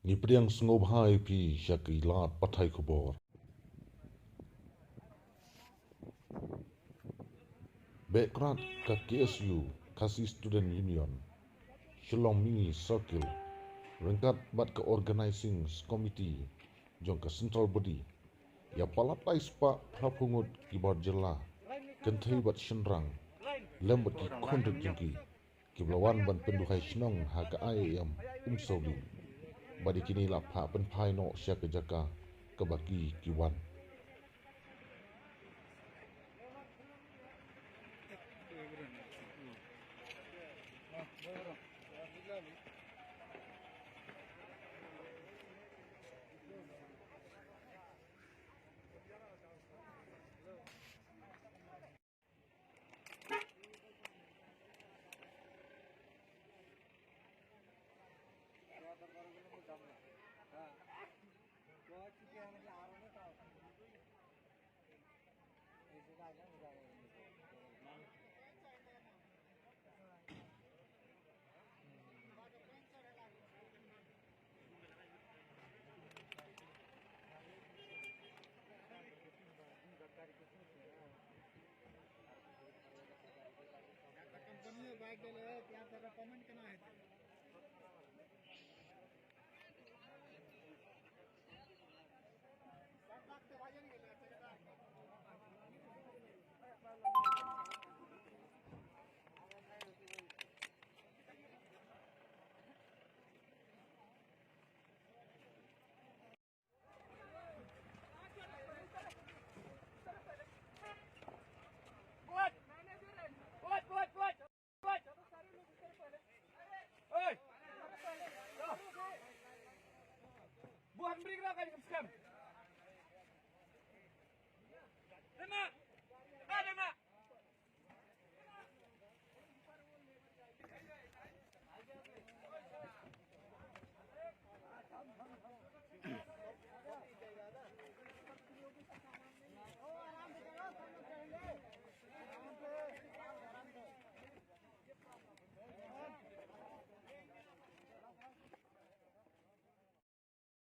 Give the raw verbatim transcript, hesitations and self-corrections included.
Ngi pdiang sngewbha ïa phi sha ki lad pathai khubor. Beh krad ka K S U, Khasi Student Union, Shillong Mini Circle, ryngkat bad ka Organizing Committee jong ka Central Body, ïa palat lai spah phra phew ngut ki bar jylla, kynthei bad shynrang, lem bad ki khun rit jong ki, kiba la wan ban pynduh ai shnong ha ka I I M Umsawli. Bad ïa kine la phah pynphai noh sha ka jaka kaba ki ki wan. कंपनी बाइक ले, क्या तेरा पेमेंट करना है?